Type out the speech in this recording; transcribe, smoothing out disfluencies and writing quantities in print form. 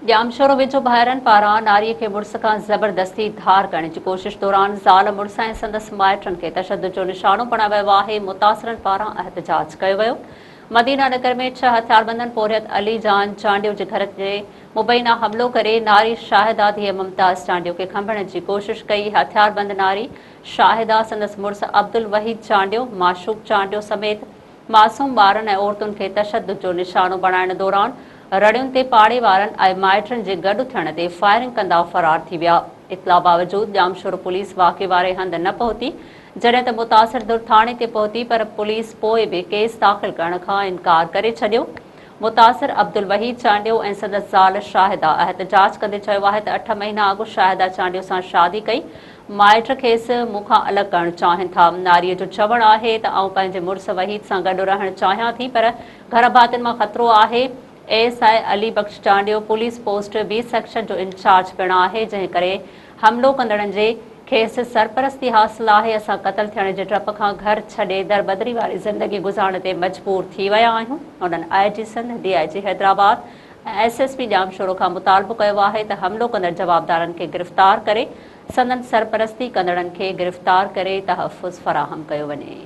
ڄامشورو ويجهو ڀائرن پاران ناري کي مڙس کان زبردستي ڌار ڪرڻ جي ڪوشش دوران زال مڙس ۽ سندس مائٽن کي تشدد جو نشانو بڻايو ويو آهي، متاثرن پاران احتجاج ڪيو ويو. مدينه نگر ۾ ڇهه هٿياربندن پورهيت علي جان چانڊيو جي گهر تي مبينا حملو ڪري ناري شاهده ڌيء ممتاز چانڊيو کي کنڀڻ جي ڪوشش ڪئي، هٿياربند ناري شاهده سندس مڙس عبدالوحيد چانڊيو، معشوق چانڊيو سميت معصوم ٻارن ۽ عورتن کي تشدد جو نشانو بڻائڻ دوران رڙين تي پاڙي وارن ۽ مائٽن جي گڏ ٿيڻ تي فائرنگ ڪندا فرار ٿي ويا. اطلاع باوجود ڄامشورو پوليس واقعي واري هنڌ نه پهتي، جڏهن ته متاثر ڌر ٿاڻي تي پهتي پر پوليس پوء به ڪيس داخل ڪرڻ کان انڪار ڪري ڇڏيو. متاثر عبدالوحيد چانڊيو ۽ سندس زال شاهده احتجاج ڪندي چيو آهي ته اٺ مهينا اڳ شاهده چانڊيو سان شادي ڪئي، مائٽ کيس مون کان الڳ ڪرڻ چاهين ٿا. ناريء جو چوڻ آهي ته آئون پنهنجي مڙس وحيد سان گڏ رهڻ چاهيان ٿي پر گهر ڀاتين مان خطرو آهي. S I Ali Bakhsh Chandio police post B section جو انچارج پڻ آهي جنهن ڪري حملو ڪندڙن جي کيس سرپرستي حاصل آهي، اسان قتل ٿيڻ جي ڊپ کان گهر ڇڏي دربدري واري زندگي گذارڻ تي مجبور ٿي ويا آهيون. هنن I G Sindh, D I G Hyderabad ۽ S S P Jamshoro کان مطالبو ڪيو آهي ته حملو ڪندڙ جوابدارن کي گرفتار ڪري سندن سرپرستي ڪندڙن کي گرفتار ڪري تحفظ فراهم ڪيو وڃي.